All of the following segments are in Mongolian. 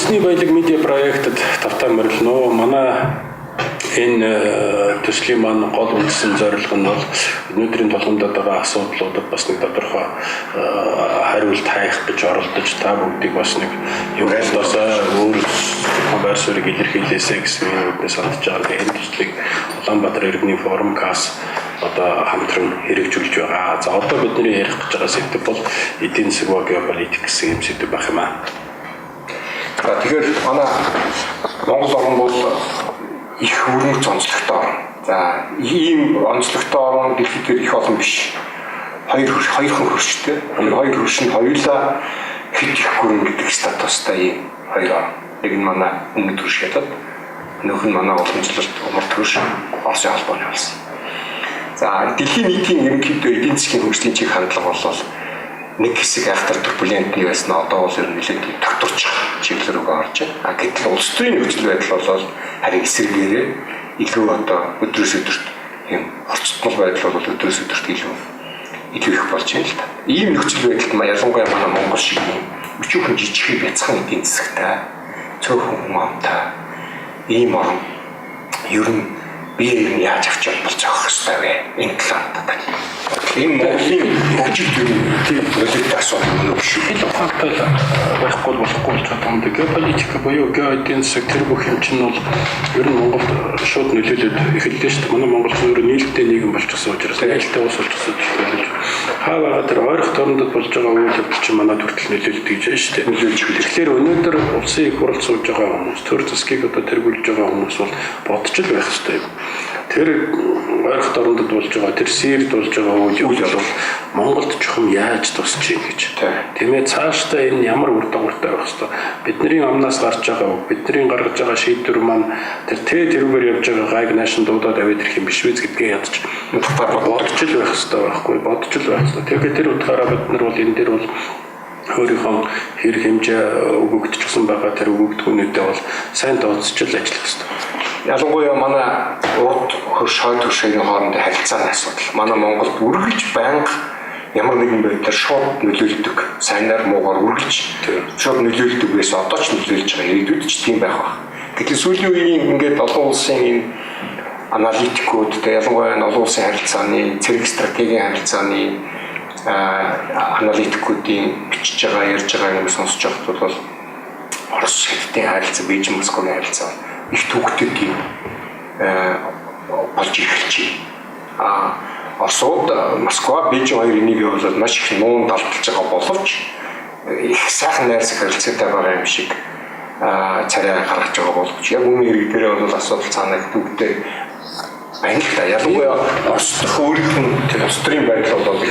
Үндэсний баялаг медиа проектэд тавтай морилно. Манай энэ төслийн маань гол үндсэн зорилго нь бол өнөөдрийн тулгамдаад байгаа асуудлуудад бас нэг тодорхой хариулт хайх гэж оролдож та бүгдийг бас нэг юм болоосоо өөр байр суурийг илэрхийлээсэй гэсэн энэ үднээс хандж байгаа. Энэ төслийг Улаанбаатар иргэний форум КАС одоо хамтран хэрэгжүүлж байгаа. За одоо бидний ярих гэж байгаа сэдэв бол эдийн засаг ба геополитик гэсэн юм сэдэв байх юм аа. За тэгэхээр манай Монгол орн бол их өргөмц онцлогтой орн. За ийм онцлогтой орн дэлхийд дээр их олон биш. Хоёрхан хөрштэй. Тэр хоёр хөрш нь хоёулаа хэд их гүрэн гэдэг статустай ийм хоёр орн. Нэг нь манай өмнөд хөрш хятад, нөгөөх нь манай уламжлалт умард хөрш Оросын холбооны улс. За дэлхийн нийтийн ерөнхийдөө эдийн засгийн хөгжлийн чиг хандлага бол нэг хэсэг айхтар турбулентны байсан, одоо бол ер нь нэлээд тогтворч чиглэл рүүгээ орж байна. А гэтэл улс төрийн нөхцөл байдал бол харин эсрэгээрээ илүү одоо өдрөөс өдөрт юм хорцтмол байдал бол өдрөөс өдөрт илүү их болж байна л та. Ийм нөхцөл байдалд ялангуяа манай Монгол шиг юм өчүүхэн жижиг бяцхан эдийн засагтай, цөөхөн хүн амтай ийм орн ер нь бие ер нь яаж авч бол зохих ёстой вэ? Энэ талаар та. Энэ Монголын хөгжил ер нь тийм нөлөөтэй асуудал юм биш. Хэл ухаантай байхгүй болохгүй болж байгаа юм. Геополитика буюу геоэдийн засаг тэр бүх юм чинь бол ер нь Монголд шууд нөлөөлөд эхэллээ шүү дээ. Манай Монгол ч өөрөө нийлэлтэй нийгэм болчихсон учраас нийлэлтэй улс болчихсон учраас хаа байгаа тэр ойрох дорнодод болж байгаа үйл явдал чинь манай төртөл нөлөөлдөг гэж байна шүү дээ. Нөлөөлж эхэллээ. Тэгэхээр өнөөдөр улсын их хурал сууж байгаа хүмүүс, төр засгийг одоо тэргүүлж байгаа хүмүүс бол бодож л байх ёстой юм. Тэр ойрох дорнодод болж байгаа, тэр Сирид болж байгаа үйл явдал бол Монголд чухам яаж тусч юм гэж. Тийм ээ, цаашдаа энэ ямар үр дагавартай байх ёстой. Бидний амнаас гарч байгаа үг, бидний гаргаж байгаа шийдвэр маань тэр тэрүүгээр явж байгаа гайг наашин дуудаад аваад ирэх юм биш үү гэдгээ ядч бодож л байх ёстой байхгүй, бодож л байх ёстой. Тэгэхээр тэр утгаараа бид нар бол энэ дээр бол өөрийнхөө хэрэг хэмжээ өгөгдчихсэн байгаа тэр өгөгдгүүнүүдээ бол сайн тооцож л ажиллах ёстой. Ялангуяа манай урд хөрш хойд хөршийн хоорондын харилцааны асуудал. Манай Монголд үргэлж байнга ямар нэгэн байдлаар шууд нөлөөлдөг. Сайнаар муугаар үргэлж шууд нөлөөлдөг байсан. Одоо ч нөлөөлж байгаа. Ирээдүйд ч тийм байх байх. Гэтэл сүүлийн үеийн ингээд олон улсын энэ аналитикууд тэ ялангуяа олон улсын харилцааны, цэрэг стратегийн харилцааны аналитикуудын бичиж байгаа, ярьж байгаа юм сонсож байхад бол Орос Хятадын харилцаа, Бээжин Москвагийн харилцаа их төвөгтэй тийм болж эхэлж байна. А Оросууд, Москва, Бээжин хоёр энийг бол маш их нуун далдалж байгаа боловч их сайхан найрсаг харилцаатай байгаа юм шиг царай гаргаж байгаа боловч яг үнэн хэрэг дээр бол асуудал цаанаа их төвөгтэй байна л да. Ялангуяа Орос дахь өөрийнх нь улс төрийн байдал бол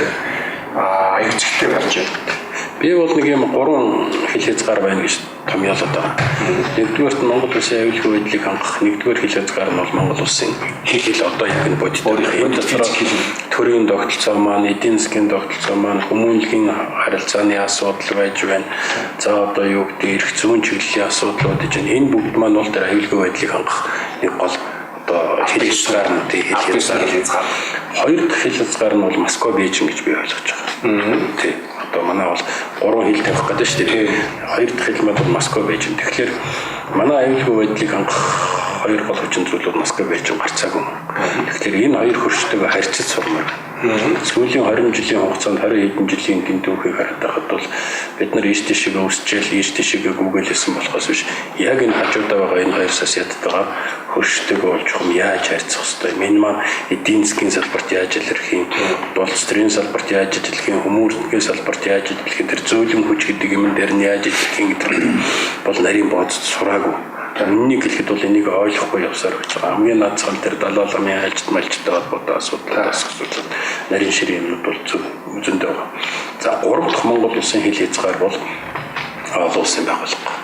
аюултай болж байна. Би бол нэг юм гурван хил хязгаар байна гэж томьёолоод байгаа. Нэгдүгээрт нь Монгол улсын аюулгүй байдлыг хангах, нэгдүгээр хил хязгаар нь бол Монгол улсын хил одоо яг нь бодит. Энэ дотор төрийн тогтолцоо маань, эдийн засгийн тогтолцоо маань, хүмүүнлэгийн харилцааны асуудал байж байна. За одоо юу гэдэг эрх зүйн чиглэлийн асуудлууд гэж байна. Энэ бүгд маань бол тэр аюулгүй байдлыг хангах нэг гол одоо хил хязгаар нь тий хил хязгаар. Хоёр дахь хил хязгаар нь бол Москва Бээжин гэж би ойлгож байгаа. Тий. Одоо манай бол гурван хил тавих гэдэг шүү дээ. Хоёр дахь хил маань бол Москва Бээжин. Тэгэхээр манай аюулгүй байдлыг хангах хоёр гол хүчин зүйл бол Москва Бээжин гарцаагүй. Тэгэхээр энэ хоёр хөрштэйгээ харьцаж сурмаар. Сүүлийн 20 жилийн хугацаанд 20 хэдэн жилийн гинт түүхийг хараад байхад бол бид нар ийш тийшээ өсчээл, ийш тийшээ гүгэлсэн болохоос биш. Яг энэ хажуудаа байгаа энэ хоёр сас ядтайгаа хөрштэйгээ болж чухам яаж харьцах хэвтэй юм. Энэ маань эдийн засгийн салбарт яаж илэрх юм, улс төрийн салбарт яаж илэрх юм, хүмүүрийн салбарт яаж илэрх юм, тэр зөөлөн хүч гэдэг юм дээр нь яаж илэрх юм гэдэг бол нарийн бодож сураагүй. Үннийг хэлэхэд бол энийг ойлгохгүй явсаар байж байгаа. Хамгийн наад зах тэр Далай ламын айлчд малчтай холбоотой асуудал асуудал нарийн ширээ юмнууд бол зөндөө байгаа. За гурав дахь Монгол улсын хил хязгаар бол олон улсын байгууллага.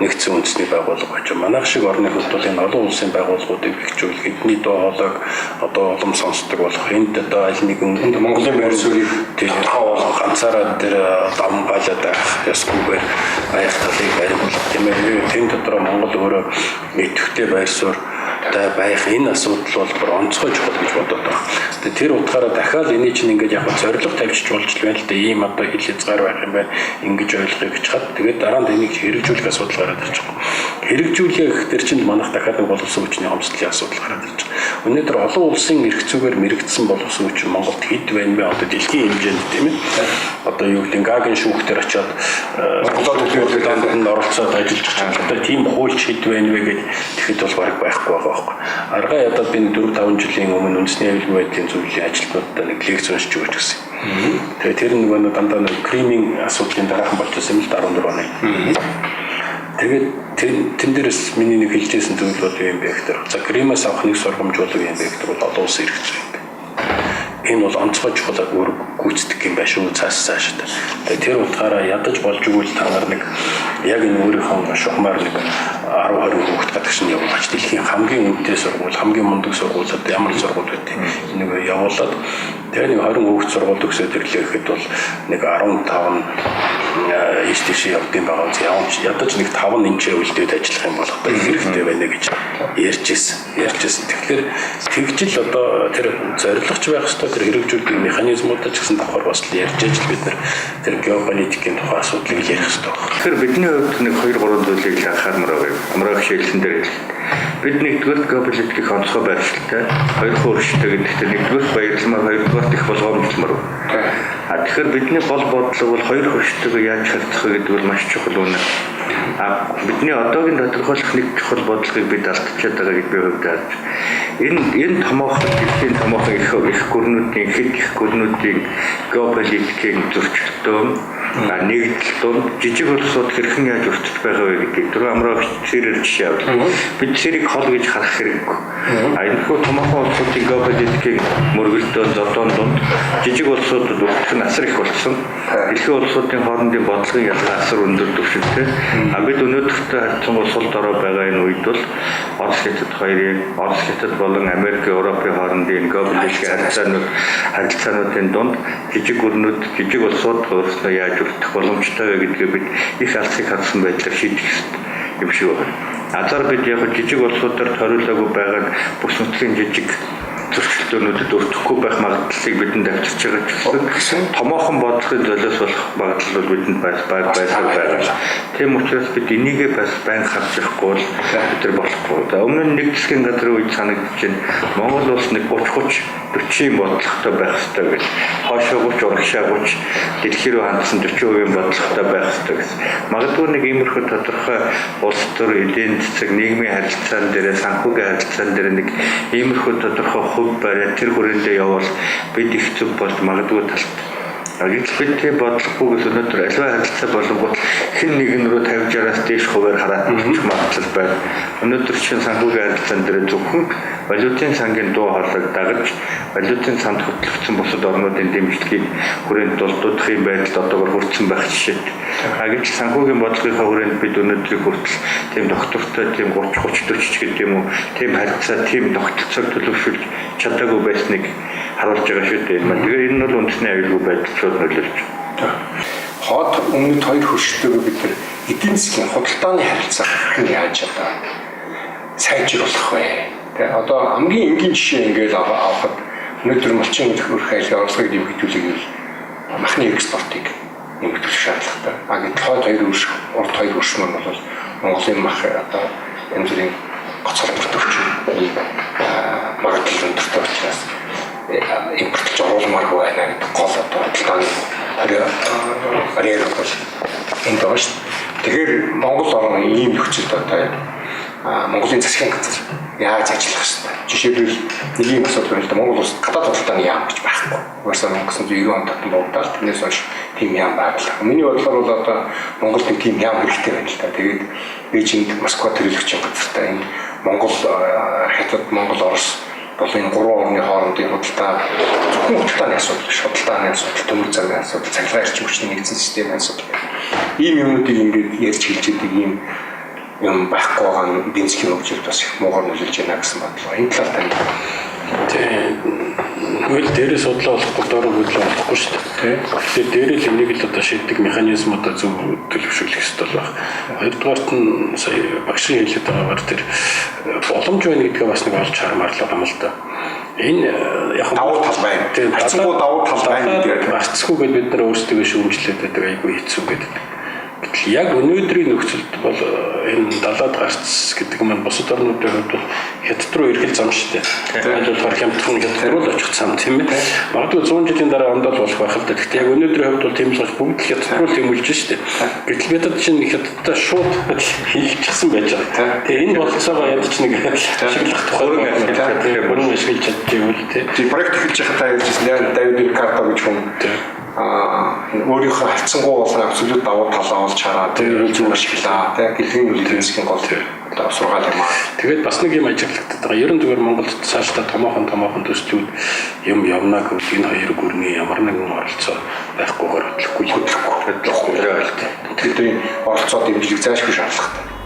Нэгдсэн үндэсний байгууллага байж байгаа. Манайх шиг орны хувьд бол энэ олон улсын байгууллагуудыг бэхжүүл эдний дуу хоолойг одоо улам сонсдог болох. Энд одоо аль нэгэн Монголын байр суурийг тодорхой болгох ганцаараа тэр давмгайлаад байх ёсгүйгээр байх талыг баримтлах тийм ээ. Тэн дотроо Монгол өөрөө идэвхтэй байр суурь байх энэ асуудал бол бүр онцгой чухал гэж бодоод байгаа. Тэгээ тэр утгаараа дахиад эний чинь ингээд яг зорилго тавьчих болж л байна л да. Ийм одоо хил хязгаар байх юм байна. Ингэж ойлгоё гэж хад. Тэгээд дараа нь энийг хэрэгжүүлэх асуудал гараад ирж байгаа. Хэрэгжүүлэх гэх тэр чинь манайх дахиад нэг боловсон хүчний хомсдлын асуудал гараад ирж байгаа. Өнөөдөр олон улсын эрх зүйгээр мэрэгдсэн боловсон хүч Монголд хэд байна бэ? Одоо дэлхийн хэмжээнд тийм ээ. Одоо юу гэдэг Гагийн шүүхтэр очиод Монголд оролцоод ажиллаж байгаа. Одоо тийм хуульч хэд байна вэ гэж тэгэхэд бол бараг байхгүй байгаа байхгүй. Аргаа ядаад би 4 5 жилийн өмнө үндэсний аюулгүй байдлын зөвлөлийн ажилтнуудтай нэг лекц уншиж өгч гисэн. Тэгээ тэр нөгөө дандаа нэг Кримийн асуудлын дараахан болж байсан юм л 14 оны. Тэгээд тэн дээрээс миний нэг хэлжсэн зүйл бол юу юм бэ гэхээр за Кримээс авах нэг сургамж бол юу юм бэ гэхээр бол олон улсын эрх зүй юм бэ. Энэ бол онцгой чухал үүрэг гүйцэтгэх юм байна шүү цааш цааш. Тэгээ тэр утгаараа ядаж болж игэл та нар нэг яг энэ өөрийнхөө шугамар нэг 10 20 хүүхэд гадагш нь явуулаач дэлхийн хамгийн үнэтэй сургууль, хамгийн мундаг сургууль одоо ямар сургууль вэ? Энийг явуулаад тэгээ нэг 20 хүүхэд сургууль төгсөөд ирлээ гэхэд бол нэг 15 нь ийш тийш явдсан байгаа. Явж ядаж нэг 5 нь энэ ч үлдээд ажиллах юм бол одоо хэрэгтэй байна гэж ярьж ирсэн. Тэгэхээр тэгжил одоо тэр зорилгоч байх ёстой, тэр хэрэгжүүлдэг механизмуудаа ч гэсэн давхар бас л ярьж ижил бид нар тэр геополитикийн тухай асуудлыг ярих ёстой байна. Тэгэхээр бидний хувьд нэг 2 3 зүйлийг л анхаармаар байгаа юм. Амраа хичээлэн дээр хэлсэн. Бид нэгдүгээр геополитикийн онцгой байршилтай, хоёр хөрштэй гэдэгт нэгдүгээр баярламаар, хоёрдугаар их болгоомжлмор. А тэгэхээр бидний гол бодлого бол хоёр хөрштэйгээ яаж харьцах вэ гэдэг бол маш чухал үнэ. А бидний одоогийн тодорхойлох нэг чухал бодлогыг бид алдчихад байгаа гэж би хувьд харж. Энэ томоохон дэлхийн томоохон их гүрнүүдийн хэд их гүрнүүдийн геополитикийн зөрчилдөөн нэгдэл дунд жижиг улсууд хэрхэн яаж өртөж байгаа вэ гэдгийг түрүү амраа сэрээр жишээ авлаа. Бид сэрийг хол гэж харах хэрэггүй. А энэхүү томоохон улсуудын геополитикийн мөргөлдөөн зодоон дунд жижиг улсуудад өртөх нь асар их болсон. Дэлхийн улсуудын хоорондын бодлогын ялгаа асар өндөр түвшинтэй. А бид өнөөдөртөө харьцангуй сул дорой байгаа энэ үед бол Орос Хятад хоёрын, Орос Хятад болон Америк, Европын хоорондын геополитикийн харилцаануудын дунд жижиг гүрнүүд, жижиг улсууд өөрсдөө яаж өртөх боломжтой вэ гэдгээ бид их алцыг хангасан байдлаар шийдэх ёстой юм шиг байна. Азар бид яг жижиг улсуудаар ториулаагүй байгаа нь бүс нутгийн жижиг зөрчилдөөнүүдэд өртөхгүй байх магадлалыг бидэнд авчирч байгаа ч гэсэн томоохон бодлогын золиос болох магадлал бол бидэнд байсаар байгаа. Тийм учраас бид энийгээ бас байнга харж явахгүй бол бид нар болохгүй. За өмнө нь нэг засгийн газрын үед санагдаж байна. Монгол улс нэг 30 30 40-ийн бодлоготой байх ёстой гэж. Хоошоо 30, урагшаа 30, дэлхий рүү хандсан 40% бодлоготой байх ёстой гэсэн. Магадгүй нэг иймэрхүү тодорхой улс төр, эдийн засаг, нийгмийн харилцаан дээр, санхүүгийн харилцаан дээр нэг иймэрхүү тодорхой хувь бариад тэр хүрээндээ явбал бид их зүг болж магадгүй талт. Гэвч бид тийм бодлогогүйгээс өнөөдөр аливаа харилцаа болонгууд хэн нэгэн рүү 50 60-аас дээш хувиар хараад болчих магадлал байна. Өнөөдөр чинь санхүүгийн харилцаан дээр зөвхөн валютын сангийн дуу хоолойг дагаж валютын санд хөтлөгдсөн бусад орнуудын дэмжлэгийг хүрээнд дулдуудах юм байдалд одоогор хүрсэн байх жишээтэй. А гэвч санхүүгийн бодлогынхаа хүрээнд бид өнөөдрийг хүртэл тийм доктортой тийм 30 30 40 ч гэдэг юм уу тийм харилцаа, тийм тогтолцоог төлөвшүүлж чадаагүй байсныг харуулж байгаа шүү дээ. Тэгэхээр энэ нь бол үндэсний аюулгүй байдал шууд нөлөөлж байна. Хот өмнөд хоёр хөрштэйгээ бид нар эдийн засгийн худалдааны харилцаа хэрхэн яаж одоо сайжруулах вэ? Тэ одоо хамгийн энгийн жишээ ингээд авахад өнөөдөр малчин өрх айлын орлогыг нэмэгдүүлэх нь махны экспортыг нэмэгдүүлэх шаардлагатай. А гэтэл хойд хоёр өрш, урд хоёр өрш маань бол Монголын мах одоо янз бүрийн гоц холбогдох өвчин магадлал өндөртэй учраас импортлж оруулмааргүй байна гэдэг гол одоо худалдааны барьер бол энд байгаа шүү дээ. Тэгэхээр Монгол орн ийм нөхцөлд одоо Монголын засгийн газар яаж ажиллах ёстой? Жишээлбэл нэг юм асуудал байна л да. Монгол улс гадаад худалдааны яам гэж байхгүй. Угаасаа 1990 онд татан богдоод тэрнээс хойш тийм яам байгууллаа. Миний бодлоор бол одоо Монголд нэг тийм яам хэрэгтэй байна л да. Тэгээд Бээжинд Москва төлөөлөгчийн газартай энэ Монгол Хятад, Монгол Орос бол энэ гурван орны хоорондын худалдаа зөвхөн худалдааны асуудал биш, худалдааны асуудал, төмөр замын асуудал, цахилгаан эрчим хүчний нэгдсэн системийн асуудал. Ийм юмнуудыг ингээд ярьж хэлж идэг ийм юм байхгүй байгаа нь эдийн засгийн хөгжилд бас их муугар нөлөөлж байна гэсэн бодлоо. Энэ талаар тань тийм Үгүй л дээрээ судлаа болохгүй, доороо хөдлөө болохгүй шүү дээ. Тэгэхээр дээрээ л энийг л одоо шийддэг механизмуудаа зөв төлөвшүүлэх ёстой л байх. Хоёрдугаарт нь сая багшийн хэлээд байгаагаар тэр боломж байна гэдгээ бас нэг олж хармаар л байгаа юм л да. Энэ яг Давуу тал байна. Тийм, Харьцангуй давуу тал байна гэдгээр. Гарцгүй гэдээ бид нар өөрсдөө шүүмжлээд байдаг, айгүй хэцүү гэдэг. Гэтэл яг өнөөдрийн нөхцөлд бол энэ далаад гарц гэдэг маань бусад орнуудын хувьд бол хятад руу эрхэл зам шүү дээ. Аль болохоор хямдхан хятад руу л очих зам, тийм ээ. Магадгүй 100 жилийн дараа ондол болох байх л да. Гэхдээ яг өнөөдрийн хувьд бол тийм л болж бүгд л хятад руу тэмүүлж шүү дээ. Гэтэл бид нар чинь хятадтай шууд хилчихсэн байж байгаа. Тэгээ энэ бололцоогоо ядч нэг ашиглах тухай Бүрэн ашиглаж чадчих. бүрэн ашиглаж чадчихвэл тий. Тийм, проект эхэлж байхдаа ярьжсэн Давид Рикардо гэж хүн энэ өөрийнхөө харьцангуй болон абсолют давуу талаа олж хараад тэр зөв ашиглаа, тийм, гэлгийн эдийн засгийн гол одоо сургаал юм аа. Тэгээд бас нэг юм ажиглагдаад байгаа. Ерөн зүгээр Монголд цаашдаа томоохон томоохон төслүүд юм явна гэвэл энэ хоёр гүрний ямар нэгэн оролцоо байхгүйгээр хөдлөхгүй Хөдлөхгүй. хөдлөхгүй. Тэдний оролцоо дэмжлэг зайлшгүй шаардлагатай.